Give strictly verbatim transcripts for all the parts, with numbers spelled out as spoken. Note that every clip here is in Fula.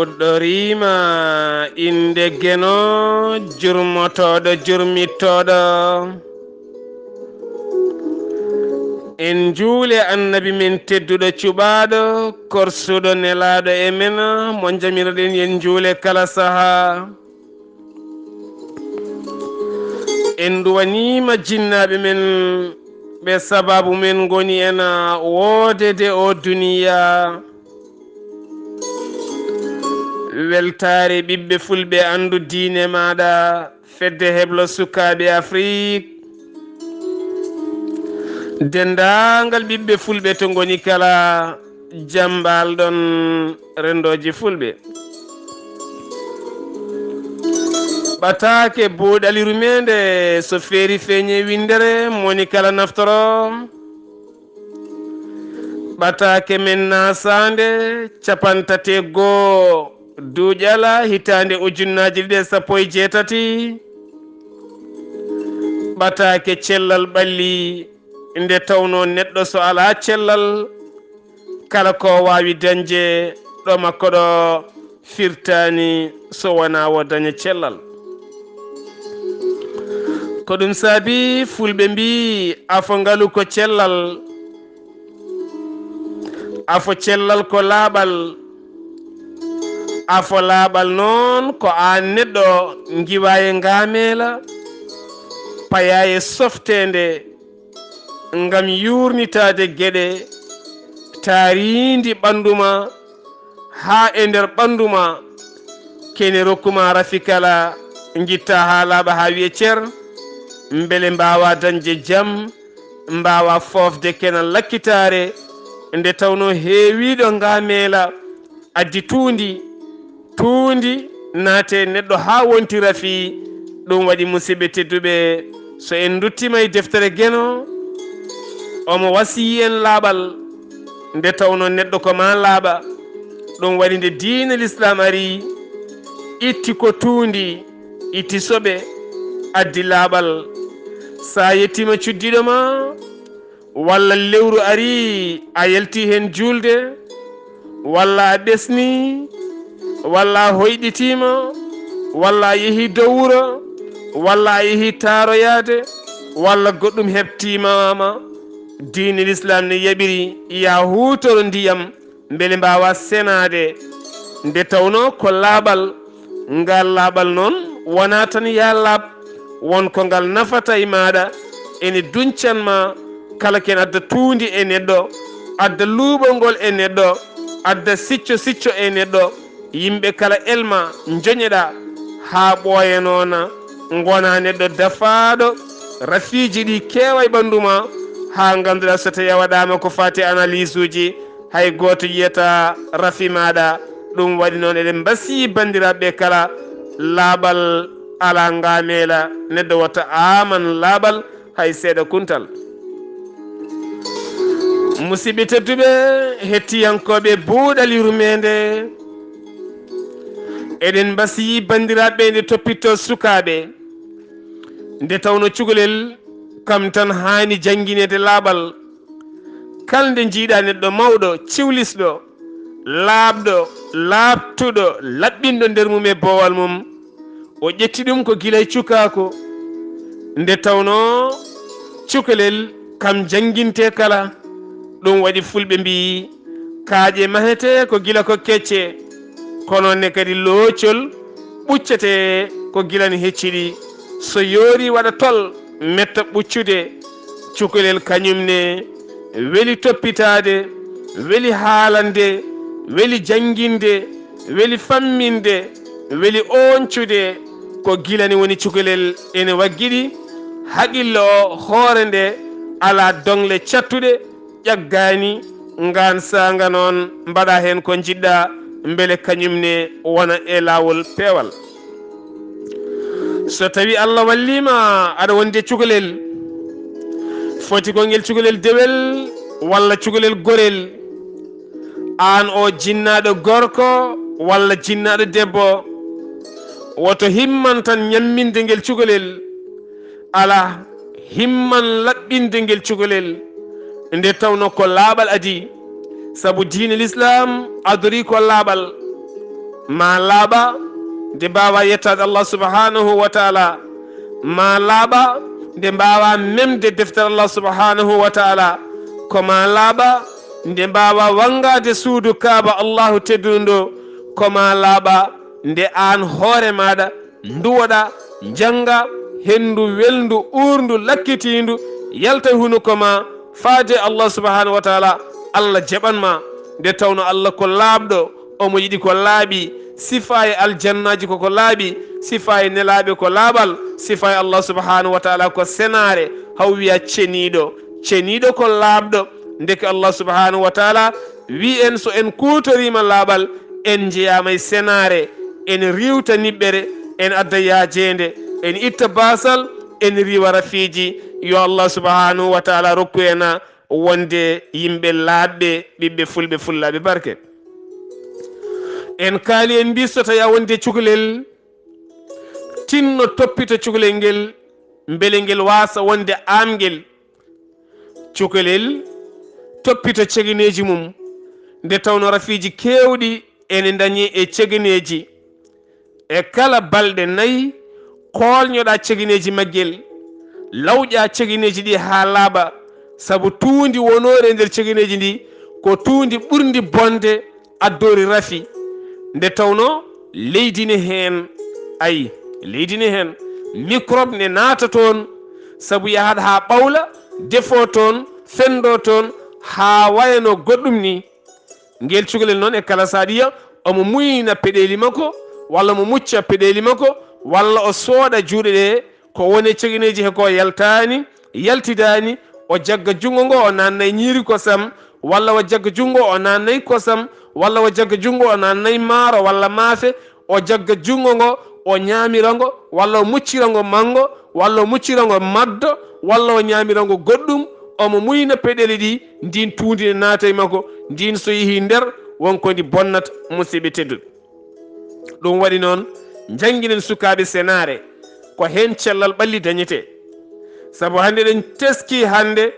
Fuɗɗoriima innde Geno, jurmotooɗo, jurmittooɗo. En njuule Annabi men tedduɗo, cuɓaaɗo, korsuɗo, nelaaɗo e men, mo njamiroɗen, en njuule kala sahaa. En nduwaniima jinnaaɓe men, ɓe sabaabu men ngoni en woodede o duniya. Weltaare ɓiɓɓe fulɓe, anndu diine maaɗa, fedde heblo sukaaɓe Afrik. Denndaangal ɓiɓɓe fulɓe to ngoni kala, jam mbaal-ɗon renndooji fulɓe. Ɓataake buuɗali rumeende, so feeri feeñe winndere, moni kala naftoro. Ɓataake men naasaande, capantate goo duuƴala, hitaande ujunnaaji ɗiɗi e sappo e jeetati. Ɓataake cellal ɓalli, nde tawnoo neɗɗo so alaa cellal, kala ko waawi dañde ɗo makko ɗo firtaani so wonaa o daña cellal. Ko ɗum saabi fulɓe mbii, afo ngalu ko cellal, afo cellal ko laaɓal, afo laaɓal noon ko aan neɗɗo ngiwaa e ngaameela, payaa e softeende, ngam yuurnitaade geɗe taariindi ɓanndu ma, haa e nder ɓanndu ma, kene rokku ma rafi kala, ngitta haa laaɓa haa wiye cer, mbele mbaawa dañde jam, mbaawa foofde kenal lakkitaare, nde tawnoo heewiiɗo ngaameela, addi tuundi, tuundi naate neɗɗo haa wontira fii. Ɗum waɗi, musidɓe tedduɓe, so en nduttiima e deftere Geno, omo wasiyii en laaɓal, nde tawnoo neɗɗo ko maa laaɓa. Ɗum waɗi, nde diine Lislaam ari, itti ko tuundi, itti soɓe, addi laaɓal. So a yettiima cuddiiɗo ma, walla lewru arii, a yaltii heen juulde, walla a ɓesnii, walla a hoyɗitiima, walla a yehii dow wuro, walla a yehii taaroyaade, walla goɗɗum heɓtiima ma, diine Lislaam ne yaɓiri, yaa huutoro ndiyam, mbele mbaawa senaade. Nde tawnoo ko laaɓal, ngal laaɓal noon wonaa tan yaa laaɓ, won ko ngal nafata e maaɗa, ene duñcan ma, kala ken adda tuundi e neɗɗo, adda luuɓol ngol e neɗɗo, adda sicco sicco e neɗɗo, yimɓe kala elma, njoñeɗaa haa ɓooya noona, ngonaa neɗɗo dafaaɗo, rafiiji ɗi keewa e ɓanndu ma, haa ngannduɗaa so tawii a waɗaama ko faati analyse uji, hay gooto yiyataa rafi maaɗa. Ɗum waɗi noon, eɗen mbasiyii banndiraaɓe kala, laaɓal alaa ngaameela, neɗɗo wota aaman laaɓal hay seeɗa kuntal. Musidɓe tedduɓe, hettiyankooɓe Buuɗal Yurmeende, eɗen mbasiyii banndiraaɓe nde toppitoo sukaaɓe, nde tawnoo cukalel kam tan haani janngineede laaɓal. Kala nde njiiɗaa neɗɗo mawɗo, ciwlisɗo, laaɓɗo, laaɓtuɗo, laɓɓinɗo nder mum e boowal mum, o ƴetti ɗum ko gila e cukaaku. Nde tawnoo cukalel kam janngintee kala, ɗum waɗi fulɓe mbii, kaaƴe mahetee ko gila ko kecce, kono ne kadi loocol ɓuccetee ko gila ne hecciɗi. So yoorii waɗa tol, metta ɓuccude. Cukalel kañum ne weli toppitaade, weli haalande, weli jannginde, weli famminde, weli ooñcude. Ko gila ne woni cukalel ene waggiɗi, haqillo o, hoore nde, alaa doŋle cattuɗe, ƴaggaani, ngaan saanga noon mbaɗaa heen ko njiɗɗaa, mbele kañum ne wona e laawol peewal. So tawii Allah wallii ma aɗa wondi e cukalel, foti ko ngel cukalel dewel walla cukalel gorel, aan o jinnaaɗo gorko walla jinnaaɗo debbo, woto himman tan ñamminde ngel cukalel. Alaa, himman laɓɓinde ngel cukalel, nde tawnoo ko laaɓal adii, sabu diine Lislaam adorii ko laaɓal. Ma laaɓa nde mbaawa yettaade Allah subhanahu wa taala. Ma laaɓa nde mbaawa memde deftere Allah subhanahu wa taala. Ko ma laaɓa nde mbaawa wanngaade suudu Kaaba Allahu teddundo. Ko ma laaɓa nde aan hoore maaɗa nduwoɗa, njannga henndu welndu, uurndu, lakkitiindu, yalta e hunuko ma, faade Allah subhanahu wa taala, Allah jaɓan ma. Nde tawno Allah ko laaɓɗo, omo yiɗi ko laaɓi, sifa e aljannaaji ko ko laaɓi, sifa e nelaaɓe ko laaɓal, sifa e Allah subhanahu wa taala ko senaare, haw wiya ceniiɗo. Ceniiɗo ko laaɓɗo, ndeke Allah subhanahu wa taala wi en, so en kuutoriima laaɓal, en njeyaama e senaare, en riiwta niɓɓere, en adda yaajeende, en itta baasal, en riiwa rafiiji. Yo Allah subhanahu wa taala rokku en wonde yimɓe laaɓɓe, ɓiɓɓe fulɓe, fullaaɓe barke. En kaali, en mbii so tawi a wonde cukalel, tinno toppito cukalel ngel, mbele ngel waasa wonde aamngel. Cukalel toppito cegeneeji mum, nde tawno rafiiji keewɗi ene ndañee e cegeneeji. E kala balɗe nayi, koolñoɗaa cegeneeji maggel, lawƴaa cegeneeji ɗi haa laaɓa, sabu tuundi wonoori e nder cegeneeji ɗi ko tuundi ɓurndi bonde addoori rafi. Nde tawno leydi ne heen, ayi, leydi ne heen, microbe ne naata toon, sabu yahat haa ɓawla, defoo toon, fenndoo toon, haa wayano goɗɗum ni. Ngel cukalel noon e kala saɗiya, omo muyna peɗeeli makko, walla omo mucca peɗeeli makko, walla o sooɗa juuɗe ɗe ko woni e cegeneeji he ko yaltaani, yaltidaani, o jagga junngo ngo, o naatna e ñiiri kosam, walla o jagga junngo, o naatna e kosam, walla o jagga junngo, o naatna e maaro walla maafe, o jagga junngo ngo, o ñaamira ngo, walla o muccira ngo manngo, walla o muccira ngo maddo, walla o ñaamira ngo goɗɗum, omo muyna peɗeeli ɗi, ndiin tuundi ne naata e makko, ndiin so yehii nder, won ko ndi bonnata, musidɓe tedduɓe. Ɗum waɗi noon, njannginen sukaaɓe senaare, ko heen cellal ɓalli dañetee. Sabu hannde eɗen teskii hannde,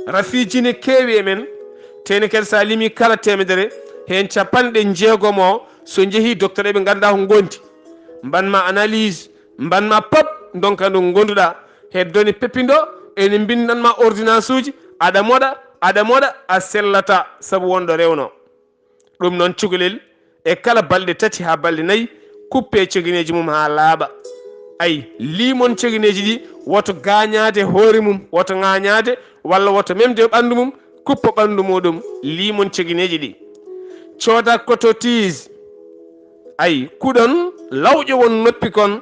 rafiiji ne keewi e men, tee ne kadi so a limii kala teemedere, heen capanɗe jeegom o, so njehii docteur, eɓe nganndaa ko ngondi. Mban ma analyse, mban ma pop, ndonka ndu ngonduɗaa. Heddo ne peppindo, ene mbindan ma ordonnance uji, aɗa moɗa, aɗa moɗa, a sellata, sabu won ɗo rewno. Ɗum noon, cukalel, e kala balɗe tati haa balɗe nayi, kuppe cegeneeji mum haa laaɓa. Ay, liimon cegeneeji ɗi, woto gaañaade hoore mum, woto ŋaañaade, walla woto memde ɓanndu mum, kuppo ɓanndu muɗum, liimon cegeneeji ɗi. Cooda coton-tige, ay, kuɗon lawƴowon noppi kon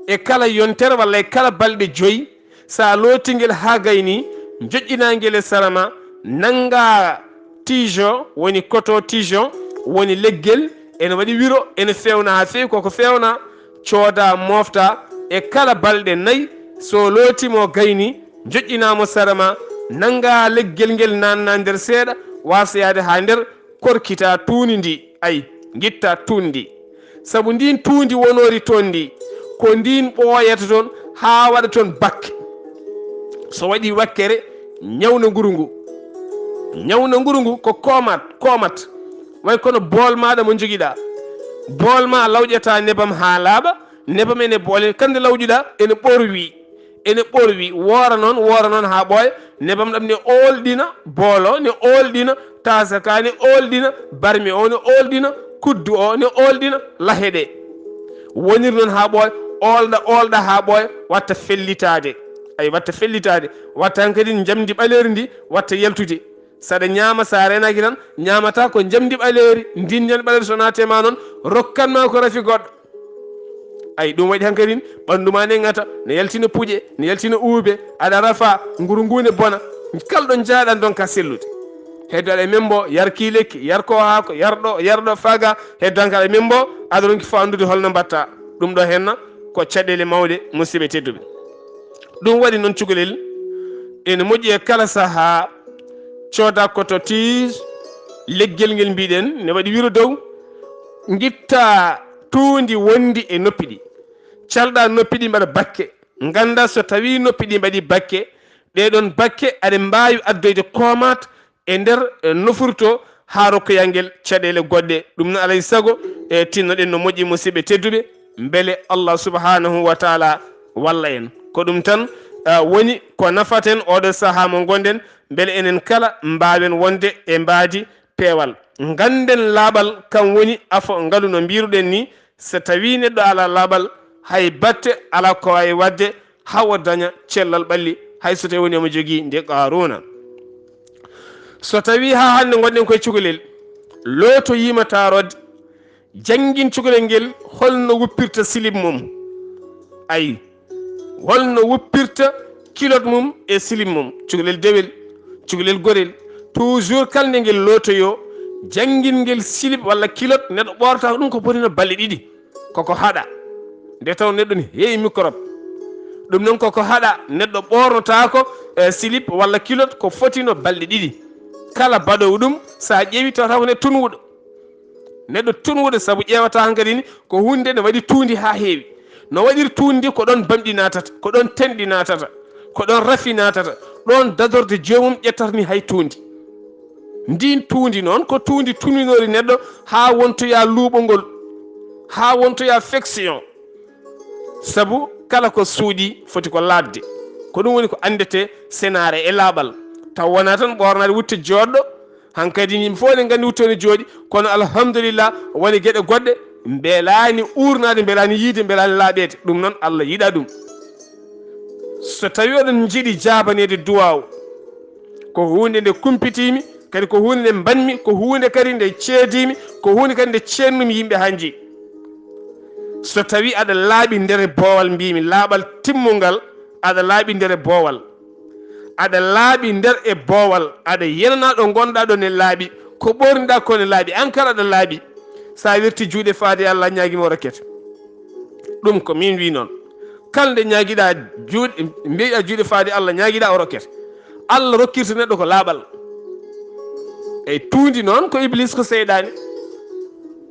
e kala yontere walla e kala balɗe joyi, so a lootii ngel haa gayni, njoƴƴinaa ngel e sara ma, nanngaa tige o, woni coton-tige o, woni leggel, ene waɗi wiro, ene feewna haa feewi, koko feewna, cooda, moofta, e kala balɗe nayi, so lootiima o gayni, njoƴƴinaa mo sara ma, nanngaa leggel ngel, naatnaa nder seeɗa, waasa yahde haa nder, korkitaa tuundi ndi, ay, ngittaa tuundi ndi. Sabu ndiin tuundi wonoori toon ndi, ko ndiin ɓooyata toon haa waɗa toon bakke. So waɗii wakkere, ñawna nguru ngu. Ñawna nguru ngu ko koomat, koomat. Way kono bool maaɗa mo njogiɗaa. Bool ma a lawƴataa nebam haa laaɓa, nebam ene boole, kande lawƴuɗaa ene ɓorwi. Ene ɓorwi, woora noon, woora noon haa ɓooya, nebam ɗam ne oolɗina, boolo ne oolɗina, taasa ka ne oolɗina, barmi o ne oolɗina, kuddu o ne oolɗina, lahe ɗe. Wonir noon haa ɓooya, oolɗa, oolɗa haa ɓooya, watta fellitaade. Ay, watta fellitaade, watta hankadi njamndi ɓaleeri ndi, watta yaltude. Saɗa ñaama, sa reenaaki tan, ñaamata ko njamndi ɓaleeri, ndin njamndi ɓaleeri so naate ma noon, rokkan ma ko rafi goɗɗo. Ay, ɗum waɗi hankadin, ɓanndu ma ne ŋata, ne yaltina puƴe, ne yaltina uube, aɗa rafa, nguru ngu ne bona. Kala ɗo njaaɗan ɗon ka sellude. Heddo aɗa membo, yar kii lekki, yar ko haako, yar ɗo, yar ɗo, faga, heddo hankadi aɗa membo, aɗa ronki faandude holno mbatta. Ɗum ɗo henna ko caɗeele mawɗe, musidɓe tedduɓe. Ɗum waɗi noon cukalel, ene moƴƴi e kala sahaa, cooda coton-tige, leggel ngel mbiɗen, ne waɗi wiro dow, ngitta tuundi wondi e noppi ɗi. Calɗa noppi ɗi mbaɗa bakke. Ngannda so tawi noppi ɗi mbaɗi bakke, ɗee ɗoon bakke aɗa mbaawi addoyde koomat e nder, e nofru to, haa rokkoyangel caɗeele goɗɗe. Ɗum no alay sago e tinnoɗen no moƴƴi, musidɓe tedduɓe, mbele Allah subhanahu wa taala walla en. Ko ɗum tan, ah, woni ko nafaten oɗo sahaa mo ngonɗen, mbele enen kala mbaawen wonde e mbaadi peewal. Ngannden laaɓal kam woni afo ngalu no mbiruɗen ni, so tawii neɗɗo alaa laaɓal, hay batte alaa ko waawi waɗde haa o daña cellal ɓalli, hay so tawii woni omo jogii nde Qaaruuna. So tawii haa hannde ngonɗen koye cukalel, lootoyiima taaroode, janngin cukalel ngel holno wuppirta silip mum. Ayi, holno wuppirta kilot mum e silip mum, cukalel dewel, cukalel gorel. Toujours kala nde ngel lootoyoo, janngin ngel silip walla kilot, neɗɗo ɓoorata ɗum ko potino balɗe ɗiɗi. Koko haɗa. Nde taw neɗɗo ne heewi microbe. Ɗum noon koko haɗa, neɗɗo ɓoornotaako, eh, silip walla kilot ko fotino balɗe ɗiɗi. Kala baɗoowo ɗum, so a ƴeewi, tawata ko neɗɗo tunwuɗo. Neɗɗo tunwuɗo, sabu ƴeewata hankadi ni, ko huunde no waɗi tuundi haa heewi. No waɗiri tuundi, ko ɗoon bamɗi naatata, ko ɗoon tenɗi naatata, ko ɗoon rafi naatata, ɗoon dadorde joomum ƴettata ni hay tuundi. Ndiin tuundi noon, ko tuundi tunwinori neɗɗo haa wontoya luuɓongol, haa wontoya fection. Sabu kala ko suuɗi foti ko laaɓde. Ko ɗum woni ko anndete senaare e laaɓal. Taw wonaa tan ɓoornaade wutte jooɗɗo, hankadi yimɓe fof eɗen nganndi wutte no jooɗi, kono alhamdulillah, woni geɗe goɗɗe mbelaani uurnaade, mbelaani yiyde, mbelaani laaɓeede. Ɗum noon Allah yiɗaa ɗum. So tawii oɗon njiɗi jaabaneede duwaaw, ko huunde nde kumpitiimi, kadi ko huunde nde mbaɗmi, ko huunde kadi nde ceediimi, ko huunde kadi nde ceednumi yimɓe haa njeyi. So tawii aɗa laaɓi nder e boowal, mbiimi laaɓal timmungal, aɗa laaɓi nder e boowal. Aɗa laaɓi nder e boowal, aɗa yenana ɗo ngonɗaa ɗo ne laaɓi, ko ɓoorniɗaa ko ne laaɓi, aan kala aɗa laaɓi. So a werti juuɗe faade Allah, ñaagima o rokkete. Ɗum ko min wi noon. Kala nde ñaagiɗaa juuɗe, mbiɗa juuɗe faade Allah, ñaagiɗaa o rokkete. Allah rokkirta neɗɗo ko laaɓal. Eyi, tuundi noon ko Iblis, ko seyɗaani.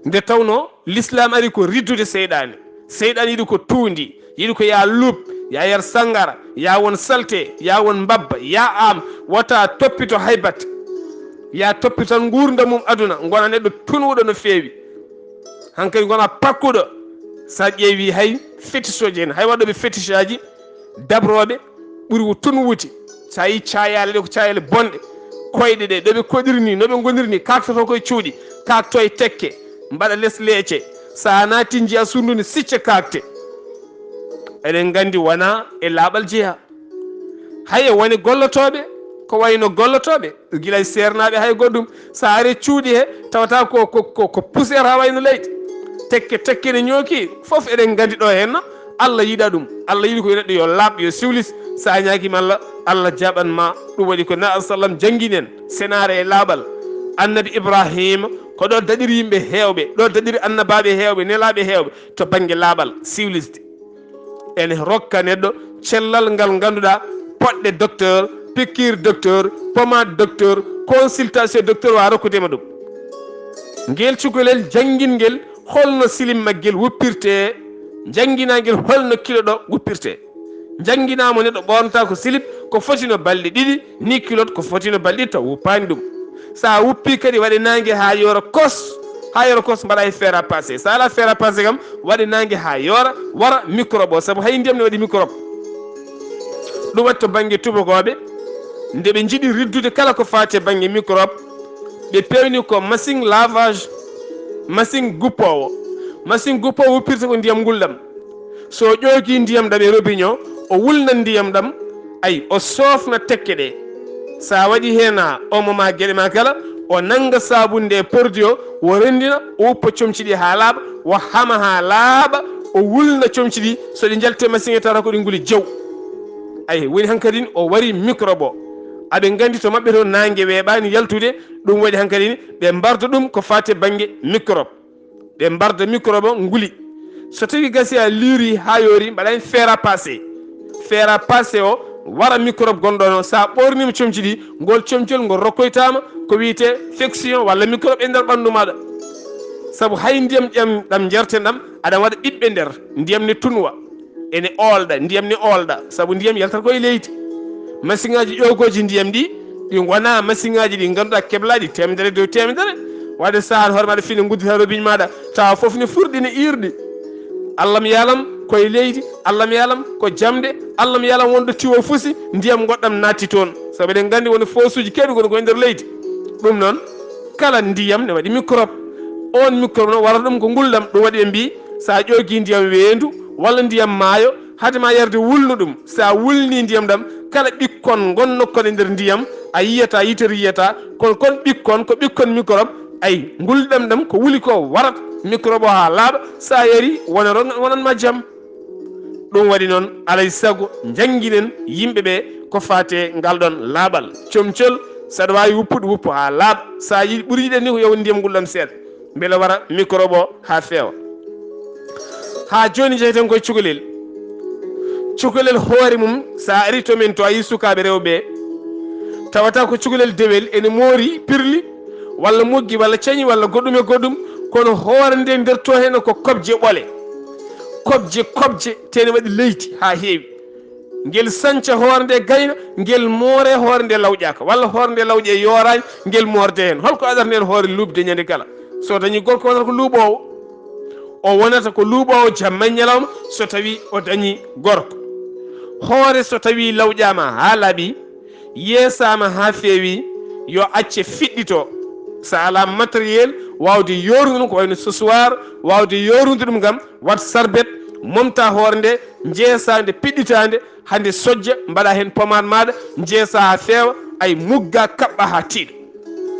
Nde tawnoo Lislaam ari ko riddude seyɗaani. Seyɗaani yiɗi ko tuundi, yiɗi ko yaa luup, yaa yar sanngara, yaa won salte, yaa won mbabba, yaa aam, wota toppito hay batte. Yaa toppitan nguurndam mum aduna, ngona neɗɗo tunwuɗo no feewi. Hankadi ngona pakkuɗo, so a ƴeewi hay fétichooji en, hay waɗooɓe fétichaaji, dabrooɓe, ɓuri wo tunwude. So a yii caayaale ɗe, ko caayaale bonɗe. Koyɗe ɗe, ɗo ɓe koɗiri ni, no ɓe ngoniri ni, kaaktoto koye cuuɗi, kaakto e tekke, mbaɗa les leece. So a naati njiya suudu ni sicce kaakte. Eɗen nganndi wona e laaɓal jeyaa. Haya woni gollotooɓe, ko wayno gollotooɓe, gila e seernaaɓe hay goɗɗum. So a ari cuuɗi he, tawata ko, ko, ko, ko poussière haa wayno leydi. Tekke, tekke ne ñooki, fof eɗen nganndi ɗo henna. Allah yiɗa ɗum. Allah yiɗi ko neɗɗo yo laaɓ, yo siwlis. So a ñaagima Allah, Allah jaɓan ma. Ɗum waɗi ko Nabi sallam janngini en, senaare e laaɓal. Annabi Ibrahima, ko ɗo daɗiri yimɓe heewɓe, ɗo daɗiri annabaaɓe heewɓe, nelaaɓe heewɓe to bannge laaɓal, siwlisde. Ene rokka neɗɗo cellal ngal ngannduɗaa, poɗɗe docteur, piqûre docteur, pommade docteur, consultation docteur wa rokkude ma ɗum. Ngel cukalel janngingel holno silim maggel wuppirte, njannginaa ngel holno kilo ɗo wuppirte. Njannginaa mo neɗɗo ɓoornata ko silip, ko fotino balɗe ɗiɗi, ni kilot ko fotino balɗe ɗiɗi taw wuppaani ɗum. So a wuppii kadi waɗe naange haa yoora kos, haa yoora kos mbaɗa e fer à passer. So alaa fer à passer kam, waɗe naange haa yoora, wara microbe o, sabu hay ndiyam ne waɗi microbe. Ɗum waɗi to bannge tubakooɓe, nde ɓe njiɗi riddude kala ko faati e bannge microbe, ɓe peewni ko machine lavage, machine guppoowo. Machine guppoowo wuppirta ko ndiyam ngulɗam. So o ƴoogii ndiyam ɗam e robinet o, o wulna ndiyam ɗam, ay, o soofna tekke ɗe. So a waɗi heen a omo ma geɗe ma kala, o nannga saabunde e produit o, o renndina, o wuppa comci ɗi haa laaɓa, o hama haa laaɓa, o wulna comci ɗi. So ɗi njalti e machine, tawata ko ɗi nguli jaw. Ay, woni hankadi o wari microbe o. Aɓe nganndi to maɓɓe to naange weeɓaani yaltude, ɗum waɗi hankadi ɓe mbarda ɗum ko faati e bannge microbe. Ɓe mbarda microbe o nguli. So tawii gasii a liiri haa yoori, mbaɗa heen fer à passer. Fer à passer o wara microbe gonɗo ɗon o. So a ɓoorniima comci ɗi, ngol comcol ngol rokkoytaama ko wiyetee fection walla microbe e nder ɓanndu maaɗa. Sabu hay ndiyam ɗam, ɗam njarten ɗam, aɗa waɗa ɓiɓɓe nder, ndiyam ne tunwa. Ene oolɗa, ndiyam ne oolɗa, sabu ndiyam yaltata ko e leydi. Masiŋaaji ƴoogooji ndiyam ɗi, Ɗi ngonaa masiŋaaji ɗi ngannduɗaa keblaaɗi teemedere dow teemedere. Waɗde sahaa hoore maaɗa fini nguddita robiñ maaɗa, tawa fof ne furɗi ne iirɗi. Allam yaalam koye leydi, allam yaalam ko jamɗe, allam yaalam wonɗo tiwo fusi, ndiyam goɗɗam naatti toon. Sabu eɗen nganndi won fosuuji keewɗi ngon ko e nder leydi. Ɗum noon, kala ndiyam ne waɗi microbe. On microbe noon warata ɗum ko nguldam, ɗum waɗi ɓe mbii, so a ƴoogii ndiyam weendu walla ndiyam maayo, hade ma yarde wulnu ɗum. So a wulnii ndiyam ɗam, kala ɓikkon ngonnokkon e nder ndiyam, a yiyata, yitere yiyata, kono kon ɓikkon, ko ɓikkon microbe, ay, nguldam ɗam ko wuli ko warat microbe o haa laaɓa, so a yari, wona ron-, wonan ma jam. Ɗum waɗi noon, alay sago, njannginen yimɓe ɓe ko faati e ngal ɗon laaɓal. Comcol, saɗa waawi wuppude, wuppu haa laaɓa. So a yiɗi, ɓuri yiɗen ni ko yo ndiyam nguldam seeɗa, mbele wara microbe o haa feewa. Haa jooni njeheten koye cukalel. Cukalel hoore mum, so a ari to men to, a yi sukaaɓe rewɓe, tawata ko cukalel dewel, ene moori pirli, walla moggi, walla cañi, walla goɗɗum e goɗɗum, kono hoore nde nder to heen ko kobje ɓole. Kobje, kobje, te ne waɗi leyti haa heewi. Ngel sanca hoore nde gayna, ngel moore hoore nde lawƴaaka, walla hoore nde lawƴe yooraani, ngel moorde heen. Holko adata nden hoore luuɓde ñande kala? So dañi gorko, wonata ko luuɓoowo. O wonata ko luuɓoowo jamma e ñalawma, so tawi o dañi gorko. Hoore so tawi lawƴaama haa laaɓi, yeesaama haa feewi, yo acce fiɗɗito. So alaa matériel waawde yoorude ɗum, ko wayno sosoir, waawde yoorude ɗum kam, waɗ sarbet, momta hoore nde, njeesa nde, piɗɗita nde, hade sojja, mbaɗa heen pommade maaɗa, njeesa haa feewa, ay, mugga, kaɓɓa haa tiiɗa.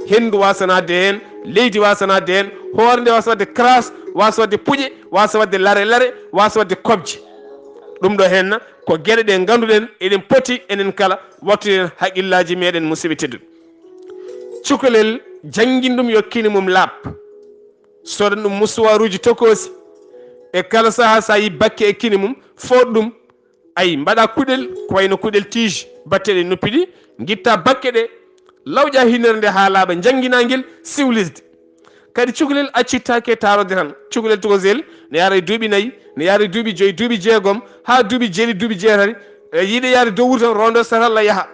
Henndu waasa naatde heen, leydi waasa naatde heen, hoore nde waasa waɗde crasse, waasa waɗde puƴe, waasa waɗde lare lare, waasa waɗde kobje. Ɗum ɗo heen ko geɗe ɗe ngannduɗen eɗen poti enen kala wattude heen haqqillaaji meɗen, musidɓe tedduɓe. Cukalel, janngin ɗum yo kine mum laaɓ. Soodan ɗum musuwaaruuji tokoosi. E kala sahaa, so a yi bakke e kine mum, fooɗ ɗum. Ay, mbaɗa kuɗel, ko wayno kuɗel tiiji, batte ɗe noppi ɗi, ngitta bakke ɗe, lawƴa hinnere nde haa laaɓa, njanngina ngel siwlisde. Kadi cukalel accittaake e taarode tan. Cukalel tokosel ne yaara e duuɓi nayi, ne yaara e duuɓi joyi, duuɓi jeegom, haa duuɓi jeeɗiɗi, duuɓi jeetati. E yiɗe yaade dow wuro tan, rondo satalla yaha.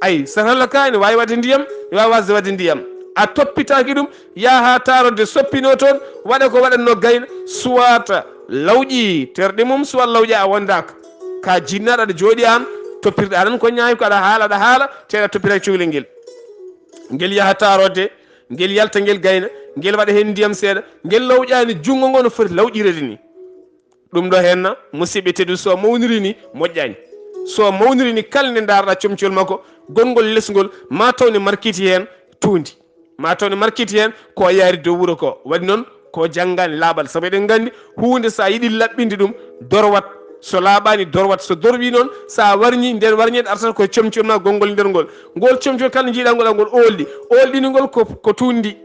Ay, satalla ka ene waawi waɗde ndiyam, ne waawi wasde waɗde ndiyam. A toppitaaki ɗum, yaha haa taarode soppinoo toon, waɗa ko waɗatnoo gayna, suwata lawƴi terɗe mum, suwata lawƴa a wondaaka. Ka jinnaɗo aɗa jooɗi aan, toppirɗa tan ko ñaawi ko aɗa haala, aɗa haala, te aɗa toppitaaki cukalel ngel. Ngel yaha taarode, ngel yalta ngel gayna, ngel waɗa heen ndiyam seeɗa, ngel lawƴaani junngo ngo no foti lawƴireede ni. Ɗum ɗo heen, musidɓe tedduɓe, so mawniri ni moƴƴaani. So mawniri ni, kala nde ndaarɗa comcol makko, gonngol lesngol, ma taw ne markiti heen tuundi. Ma taw ne markiti heen ko yaari dow wuro ko. Waɗi noon ko janngaani laaɓal. Sabu eɗen nganndi huunde so a yiɗi laɓɓinde ɗum, dorwat. So laaɓaani, dorwat. So dorwi noon, so a warñi, nden warñeede artata ko e comcol ma gonngol nder ngol. Ngol comcol kala njiiɗa ngol, ngol oolɗi. Oolɗini ngol ko, ko tuundi.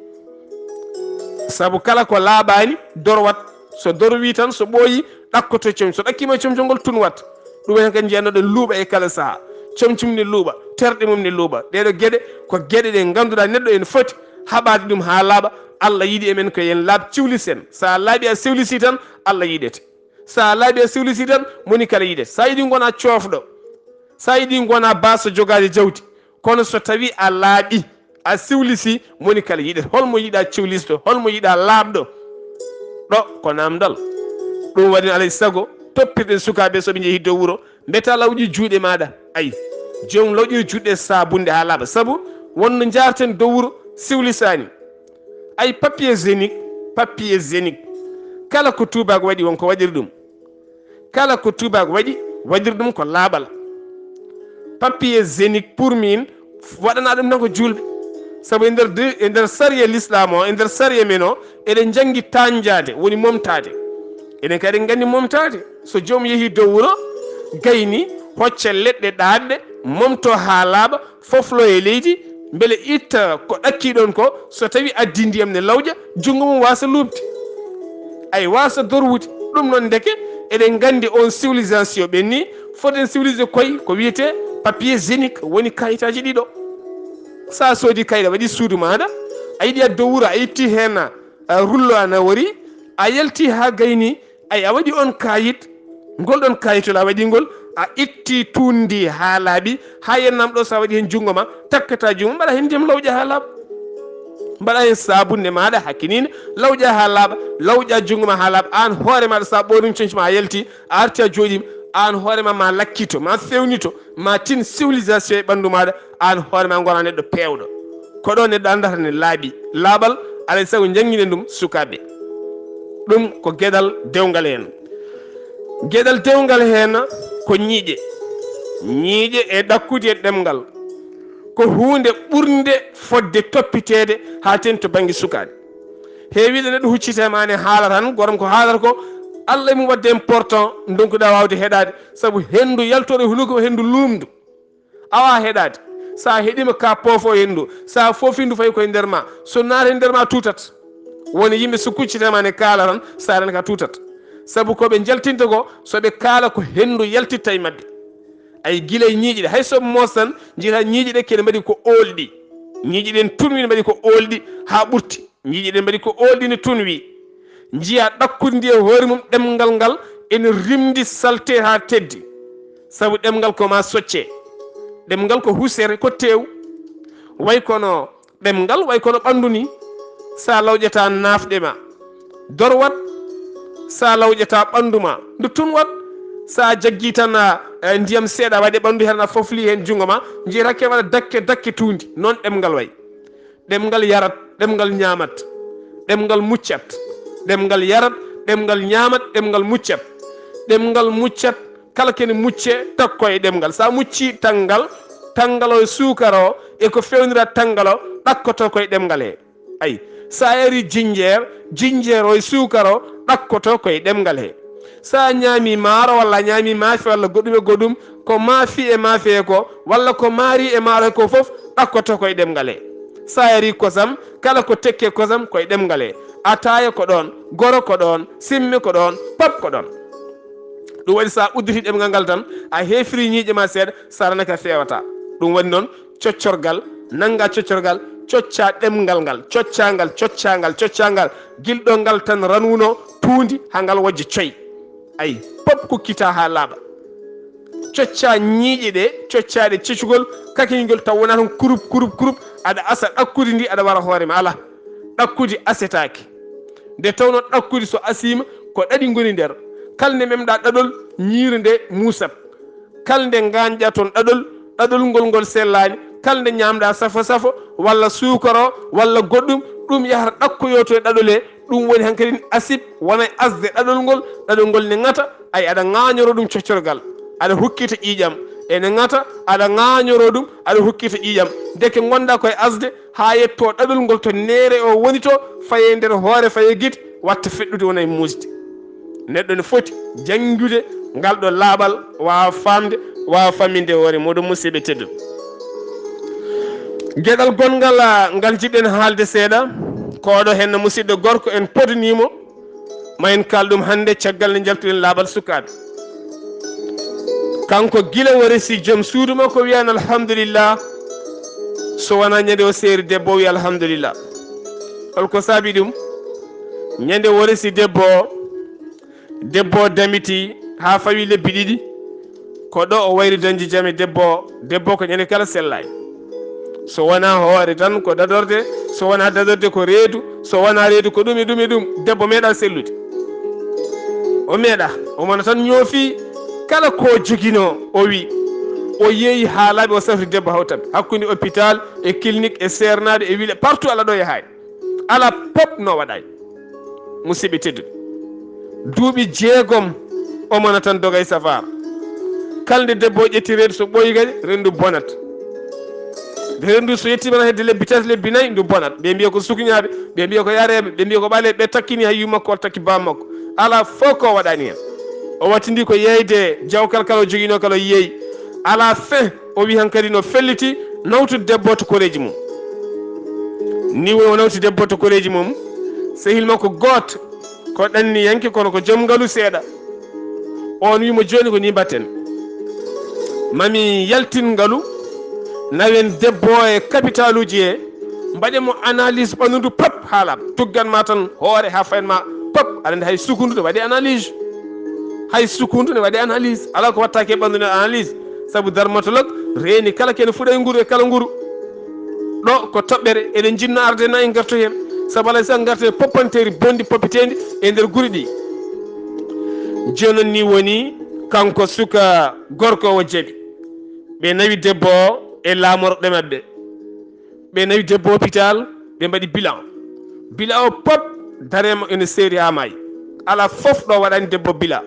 Sabu kala ko laaɓaani, dorwat. So dorwi tan, so ɓooyi, ɗakkoto com-, so ɗakkiima e comcol ngol, tunwat. Ɗum en kadi njiyannoɗen luuɓa e kala sahaa. Comci mum ne luuɓa, terɗe mum ne luuɓa. Ɗeɗo geɗe ko geɗe ɗe ngannduɗaa neɗɗo ene foti haɓaade ɗum haa laaɓa. Allah yiɗi e men ko yen laaɓ, ciwlisen. So a laaɓi, a sewlisi tan, Allah yiɗete. So a laaɓi, a sewlisi tan, moni kala yiɗete. So a yiɗi ngona coofɗo, so a yiɗi ngona baaso jogaade jawdi, kono so tawi a laaɓi, a siwlisi, moni kala yiɗata. Holmo yiɗa ciwlisto? Holmo yiɗa laaɓɗo? Ɗo ko namdal. Ɗum waɗi alay sago toppirɗen sukaaɓe so ɓe njehi dow wuro, mbeta lawƴi juuɗe maaɗa. Ay, joom lawƴi juuɗe sabunde haa laaɓa. Sabu wonno njaarten dow wuro siwlisaani. Ay, papier hygiénique, papier hygiénique. Kala ko tuubaako waɗi, won ko waɗiri ɗum. Kala ko tuubaako waɗi, waɗiri ɗum ko laaɓal. Papier hygiénique pour min, waɗana ɗum tan ko juulɓe. Sabu e nder de, e nder sariya l'islam o, e nder sariya men o, eɗen njanngi tanjaade, woni momtaade. Eɗen kadi nganndi momtaade. So joom yehi dow wuro, gayni, hocca leɗɗe ɗaatɗe, momto haa laaɓa, foflo e leydi, mbele itta ko ɗakkii ɗon ko, so tawi addi ndiyam ne lawƴa, junngo mum waasa luuɓde. Ay, waasa dorwude. Ɗum noon, ndeke eɗen nganndi on civilisation ɓenni, foten civilisé koye ko wiyetee papier hygiénique, woni kayitaaji ɗiɗo. So a soodi kayit, a waɗi suudu maaɗa, a yiɗi yahde dow wuro, a itti heen, a, rullo a nawori, a yalti haa gayni, ay, a waɗi on kayit, ngol ɗon kayitol a waɗi ngol, A itti tuundi haa laaɓi, haa yennam ɗo, so a waɗi heen junngo ma, takkata junngo, mbaɗa heen ndiyam lawƴa haa laaɓa. Mbaɗa heen saabunde maaɗa hakkininde, lawƴa haa laaɓa, lawƴa junngo ma haa laaɓa, aan hoore maaɗa, so a ɓoorin coñci ma, a yalti, a arti a jooɗiima, aan hoore ma, ma lakkito, ma fewnito, ma tin civilisation e ɓanndu maaɗa, aan hoore ma ngona neɗɗo peewɗo. Ko ɗo neɗɗo anndata ne laaɓi. Laaɓal, alaa e sago njannginen ɗum sukaaɓe. Ɗum ko geɗal dewngal heen. Geɗal dewngal heen ko ñiiƴe. Ñiiƴe e ɗakkudi e ɗemngal. Ko huunde ɓurnde fodde toppiteede haa teeŋti to bannge sukaaɓe. Heewiiɗo neɗɗo huccita e ma ne haala tan, goram ko haalata ko, Allah e mum waɗde important, ndonkuɗaa waawde heɗaade, sabu henndu yaltoɗo e hunuko, henndu luumndu. Awa heɗaade. So a heɗiima ka poofo henndu, so a foofi ndu fayi koye nder ma. So naati e nder ma tuutat. Woni yimɓe so kuccitama ne kaala tan, so a renaka tuutat. Sabu ko ɓe njaltinta ko, so ɓe kaala ko henndu yaltitta e maɓɓe. Ay gila e ñiiƴe ɗe, hay so moos tan, njiyata ñiiƴe ɗe keɗe mbaɗi ko oolɗi. Ñiiƴe ɗen tunwi ne mbaɗi ko oolɗi haa ɓurti. Ñiiƴe ɗen mbaɗi ko oolɗi ne tunwi. Njiya ɗakkudi ndi e hoore mum ɗemngal ngal ene rimndi salte haa teddi. Sabu ɗemngal ko ma socce. Ɗemngal ko husere, ko tew. Way kono ɗemngal, way kono ɓanndu ni. Sa lawƴata naafɗe ma, dor wat. Sa lawƴata ɓanndu ma, ndu tun wat. Sa jaggi tan, a, e, ndiyam seeɗa, waɗe ɓanndu hee tan, a fofli heen junngo ma, njiyata ke waɗa dakke, dakke tuundi. Noon ɗemngal way. Ɗemngal yarat, ɗemngal ñaamat, ɗemngal muccat, ɗemngal yarat, ɗemngal ñaamat, ɗemngal muccat. Ɗemngal muccat, kala kene mucce, takko e ɗemngal. So a muccii tanngal, tanngal o e suukara o, e ko feewnira tanngal o, ɗakkoto ko e ɗemngal he. Ayi, so a yarii jinjeer, jinjeer o e suukara o, ɗakkoto ko e ɗemngal he. So a ñaamii maaro, walla a ñaamii maafe, walla goɗɗum e goɗɗum, ko maafi e maafe he ko, walla ko maari e maaro he ko fof, ɗakkoto ko e ɗemngal he. So a yarii kosam, kala ko tekke kosam ko e ɗemngal he. Ataaya ko ɗoon, goro ko ɗoon, simme ko ɗoon, pop ko ɗoon. Ɗum waɗi so a udditi ɗemngal ngal tan, a heefirii ñiiƴe ma seeɗa, so a renaka feewata. Ɗum waɗi noon, coccorgal, nannga coccorgal, cocca ɗemngal ngal, cocca ngal, cocca ngal, cocca ngal, gila ɗo ngal tan ranwuno tuundi haa ngal wojja coy. Ayi, pop kukkita haa laaɓa. Cocca ñiiƴe ɗe, cocca ɗe cecugol, kakiñgol taw wonaa tan kurup, kurup, kurup, aɗa asa ɗakkudi ndi, aɗa wara hoore ma, alaa. Ɗakkudi asetaake. Nde tawnoo ɗakkudi so asiima, ko ɗaɗi ngoni nder. Kala nde memɗa ɗaɗol, ñiiri nde muusat. Kala nde ngaañɗa toon ɗaɗol, ɗaɗol ngol ngol sellaani. Kala nde ñaamɗa safo safo, walla suukara o, walla goɗɗum, ɗum yahata ɗakkoyoo to e ɗaɗol he. Ɗum woni hankadi asib, wona e asde ɗaɗol ngol, ɗaɗol ngol ne ŋata, ay aɗa ŋaañoro ɗum coccorgal, aɗa hukkita ƴiiƴam. Ene ŋata, aɗa ŋaañoro ɗum, aɗa hukkita ƴiiƴam. Ndeke ngonɗa ko e asde, haa yetto ɗaɗol ngol to neere o woni to, faye nder hoore, faye gite, watta feɗɗude wona e muusde. Neɗɗo ne foti janngude ngal ɗo laaɓal, waawa faamde, waawa famminde hoore muɗum, musidɓe tedduɓe. Geɗal gonngal, ah, ngal njiɗɗen haalde seeɗa, ko oɗo henna musidɗo gorko en podnimo, ma en kaal ɗum hannde caggal nde njaltuɗen laaɓal sukaaɓe. Kanko gila o resi joom suudu makko wiyan alhamdulillah, so wonaa ñande o seeri debbo o wiya alhamdulillah. Holko saabi ɗum? Ñande o resi debbo o, debbo o damiti haa fawi lebbi ɗiɗi, ko ɗo o wayri dañde jam e debbo o. Debbo o ko ñande kala sellay. So wonaa hoore tan ko dadorde, so wonaa dadorde ko reedu, so wonaa reedu ko ɗum e ɗum e ɗum. Debbo meeɗa sellude. O meeɗa. O mona tan ñoofi kala ko joginoo, o wi. O yeeyi haa laaɓi, o safri debbo hawtaɓe. Hakkunde hôpital e clinique e seernaaɓe e wile, partout ala ɗo yahaani. Ala pop no waɗaay. Musidɓe tedduɓe, duuɓi jeegom o mona tan doga e safar. Kala nde debbo o ƴetti reedu so ɓooyi kadi, renndu bonat. Nde renndu so yettiima tan hedde lebbi tati, lebbi nayi, ndu bonat. Ɓe mbiya ko sukuñaaɓe, ɓe mbiya ko yareeɓe, ɓe mbiya ko ɓaleeɓe, ɓe takkini hay yumma makko, walla takki bamma makko. Ala fof ko waɗani heen. O wattindi ko yeeyde jawkal kala o joginoo kala o yeeyi. Ala fin, o wi hankadi no felliti nawtude debbo to koreeji mum. Ni woni o nawti debbo to koreeji mum. Sehil makko gooto, ko ɗanniyanke kono ko joom ngalu seeɗa. On wi mo jooni ko ni mbatten. Mami yaltin ngalu, nawen debbo o e kapitaluuji he, mbaɗe mo analyse ɓanndu ndu pop haa laaɓa. Tuggan ma tan hoore haa fayen ma pop, aɗa anndi hay sukundu ne waɗi analyse. Hay sukundu ne waɗi analyse, alaa ko wattaake e ɓanndu ne analyse. Sabu dermatologue reeni kala kene fuɗa e nguru e kala nguru. Ɗo ko toɓɓere, eɗen njinno arde na en ngartu heen. Sabu alaa e sago ngarten e poppanteeri bonndi poppiteendi e nder guri ɗi. Jooni ni woni kanko suka gorko o jaɓi. Ɓe nawi debbo o e laamorɗe maɓɓe. Ɓe nawi debbo hôpital, ɓe mbaɗi bilan. Bilan o pop, darema ene seeri haa maayi. Alaa fof ɗo waɗani debbo bilan.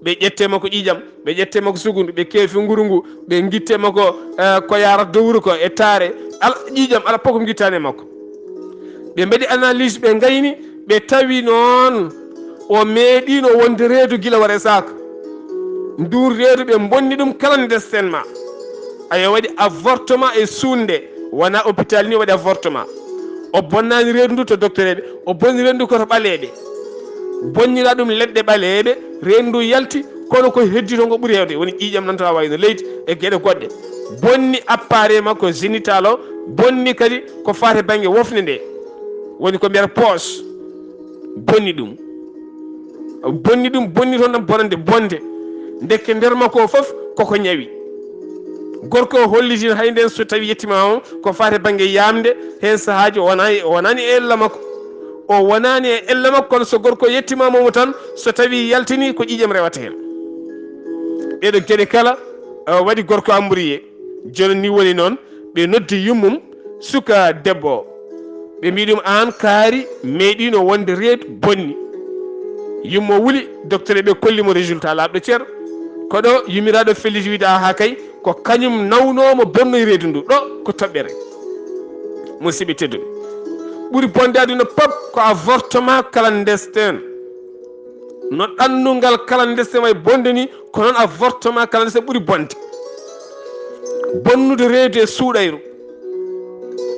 Ɓe ƴette makko ƴiiƴam, ɓe ƴette makko sukundu, ɓe keefi nguru ngu, ɓe ngitte makko, eh, ko yaarata dow wuro ko e taare. Ala ƴiiƴam, alaa fof ko ngittaani e makko. Ɓe mbaɗi analyse, ɓe ngayni, ɓe tawi noon o meeɗiino wonde reedu gila o resaaka. Ndun reedu ɓe mbonni ɗum clandestinement. Ayo, waɗi avortement e suunde, wona hôpital ni o waɗi avortement. O bonnaani reedu ndu to docteur eɓe, o bonni reedu ndu ko to ɓaleeɓe. Bonnira ɗum leɗɗe ɓaleeɓe, reedu ndu yalti, kono ko heddi toon ko ɓuri heewde, woni ƴiiƴam nan to a wayno leydi e geɗe goɗɗe. Bonni appareil makko génital o, bonni kadi ko faati bannge wofnde nde, woni ko mbiyata poche, bonni ɗum. Bonni ɗum, bonni toon tan bonande, bonde. Ndekke nder makko o fof koko ñawi. Gorko o hollitin hay nden so tawi yettima o ko faati bannge yamde, heen sahaaji o wona, o wonaani e ella makko. O wonaani e ella makko, kono so gorko yettima mo tan, so tawi yaltini ko ƴiiƴam rewata heen. Ɗeɗo geɗe kala, eh, waɗi gorko amburiye. Jooni ni woni noon, ɓe noddi yummum suka debbo o. Ɓe mbi ɗum, "Aan kaari meeɗiino wonde reedu bonni." Yummo wuli, docteur ɓe kolli mo résultat laaɓɗo cer. Ko ɗo yummiraaɗo felliti wiide, "Aha kay, ko kañum nawnoomo bonnoy reedu ndu." Ɗo ko toɓɓere. Musidɓe tedduɓe, ɓuri bonde aduna pop ko avortement clandestin. No ɗannungal clandestin way bonde ni, ko noon avortement clandestin ɓuri bonde. Bonnude reedu e suuɗayru.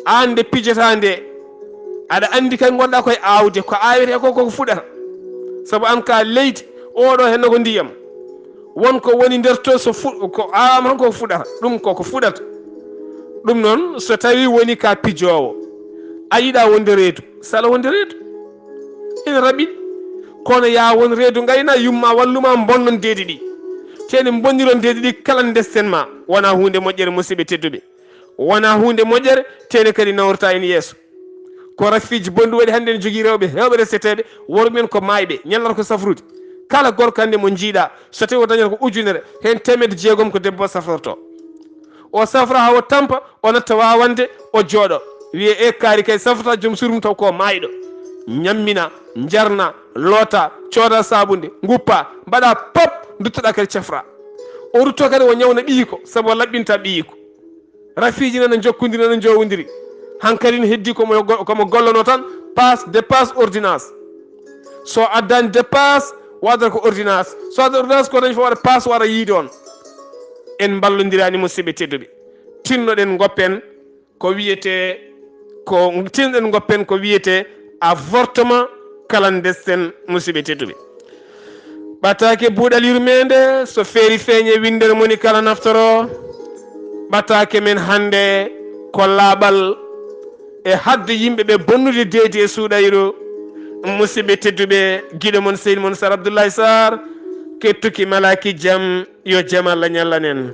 Aan nde pijataa nde, aɗa anndi kay ngonɗaa koye aawde, ko aawetee ko, koko fuɗata. Sabu aan ka leydi, oɗo heen ko ndiyam. Won ko woni nder to so fu-, ko aawaama tan koko fuɗata. Ɗum koko fuɗata. Ɗum noon, so tawi woni ka pijoowo, a yiɗa wonde reedu, sala wonde reedu. Ina raɓɓiɗi. Kono yaa won reedu ngayna, yumma walluma bonnon deedi ɗi. Tene bonniron deedi ɗi kala ndesten ma. Wona huunde moƴƴere, musidɓe tedduɓe. Wona huunde moƴƴere, tene kadi nawrata en yeeso. Ko rafiiji bonɗi waɗi hannde ne jogii rewɓe heewɓe reseteeɓe, worɓe men ko maayɓe, ñallata ko safrude. Kala gorko hannde mo njiiɗa, so tawi o dañata ko ujunere, heen teemedde jeegom ko debbo safrorto. O safra haa o tampa, o natta wawande, o jooɗo. Wiye, "E kaari kay safrata joom suudu mum taw ko maayɗo." Ñammina, njarna, loota, cooda saabunde, nguppa, mbaɗa pop, nduttoɗa kadi cafra. O rutto kadi o ñawna ɓiyiiko, sabu o laɓɓinta ɓiyiiko. Rafiiji nana njokkondiri, nana njowondiri. Hankadi no heddi komo go-, komo gollono tan, passe, dépasse, ordonnance. So addani dépasse, waɗata ko ordonnance. So adda ordonnance, ko dañi fof waɗa passe, wara yiide on. En mballondirani, musidɓe tedduɓe. Tinnoɗen ngoppen ko wiyete, ko tinnoɗen ngoppen ko wiyete avortement clandestin, musidɓe tedduɓe. Ɓataake buuɗal yurmeende, so feeri feeñe winndere moni kala naftoro. Ɓataake men hannde ko laaɓal e haɗde yimɓe ɓe bonnude deedi e suuɗayru. Musidɓe tedduɓe, giɗo mon sehil mon Sar Abdoulaye Sarr, kettuki malaaki jam, yo jam Allah ñallanen.